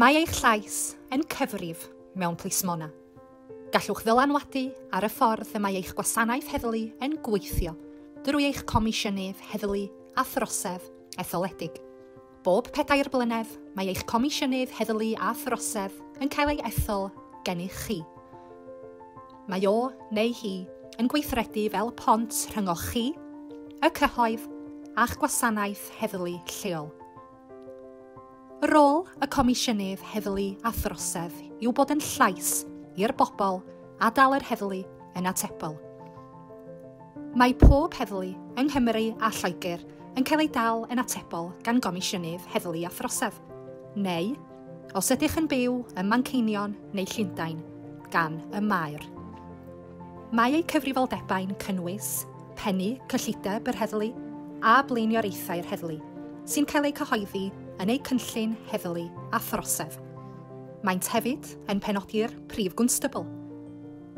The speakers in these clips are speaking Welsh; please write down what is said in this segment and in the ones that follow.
Mae eich llais yn cyfrif mewn plismona. Gallwch ddylanwadu ar y ffordd y mae eich gwasanaeth heddlu yn gweithio drwy eich Comisiynydd Heddlu a Throsedd etholedig. Bob pedair blynedd, mae eich Comisiynydd Heddlu a Throsedd yn cael ei ethol gennych chi. Mae o neu hi yn gweithredu fel pont rhyngoch chi, y cyhoedd, a'ch gwasanaeth heddlu lleol. Rôl y Comisiynydd Heddlu a Throsedd yw bod yn llais i'r bobl a dal yr heddlu yn atebol. Mae pob heddlu yng Nghymru a Lloegr yn cael ei dal yn atebol gan Gomisiynydd Heddlu a Throsedd, neu, os ydych yn byw ym Manceinion neu Llundain, gan y Maer. Mae eu cyfrifoldebau'n cynnwys pennu cyllideb yr heddlu a blaenoriaethau'r heddlu, sy'n cael eu cyhoeddi yn eu cynllun heddlu a throsedd. Maent hefyd yn penodi'r Prif Gwnstabl.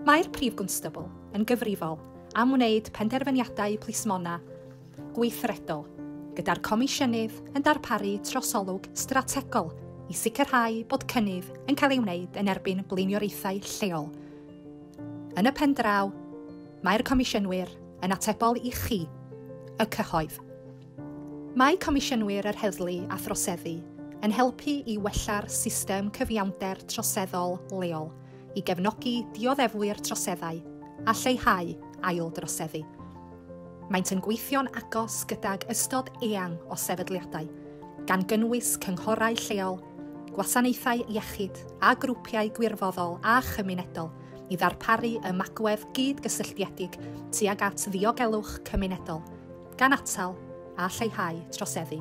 Mae'r Prif Gwnstabl yn gyfrifol am wneud penderfyniadau plismona gweithredol, gyda'r Comisiynydd yn darparu trosolwg strategol i sicrhau bod cynnydd yn cael ei wneud yn erbyn blaenoriaethau lleol. Yn y pen draw, mae'r Comisiynwyr yn atebol i chi, y cyhoedd. Mae Comisiynwyr yr Heddlu a Throseddu yn helpu i wella'r system cyfiawnder troseddol leol i gefnogi dioddefwyr troseddau a lleihau aildroseddu. Maent yn gweithio'n agos gydag ystod eang o sefydliadau, gan gynnwys cynghorau lleol, gwasanaethau iechyd a grwpiau gwirfoddol a chymunedol i ddarparu ymagwedd gyd-gysylltiedig tuag at ddiogelwch cymunedol, gan atal a lleihau troseddu.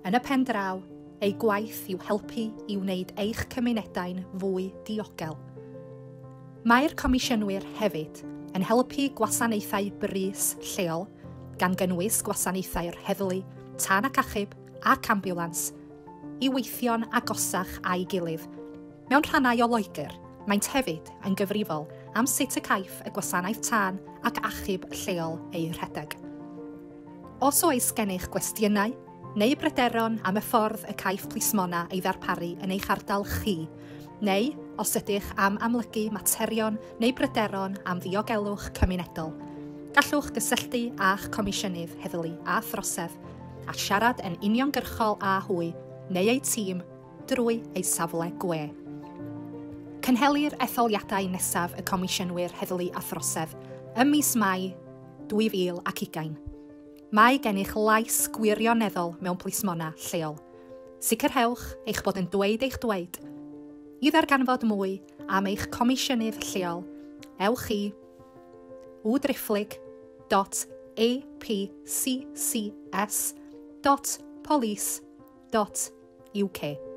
Yn y pen draw, eu gwaith yw helpu i wneud eich cymunedau'n fwy diogel. Mae'r Comisiynwyr hefyd yn helpu gwasanaethau brys lleol, gan gynnwys gwasanaethau'r heddlu, tân ac achub ac ambiwlans, i weithio'n agosach â'i gilydd. Mewn rhannau o Loegr, maent hefyd yn gyfrifol am sut y caiff y gwasanaeth tân ac achub lleol eu rhedeg. Os oes gennych gwestiynau neu bryderon am y ffordd y caiff plismona ei ddarparu yn eich ardal chi, neu os ydych am amlygu materion neu bryderon am ddiogelwch cymunedol, gallwch gysylltu â'ch Comisiynydd Heddlu a Throsedd a siarad yn uniongyrchol â hwy neu eu tîm drwy eu safle gwe. Cynhelir etholiadau nesaf y Comisiynwyr Heddlu a Throsedd ym mis Mai 2020. Mae gennych lais gwirioneddol mewn plismona lleol. Sicrhewch eich bod yn dweud eich dweud. I ddarganfod mwy am eich comisiynydd lleol, ewch i www.apccs.police.uk.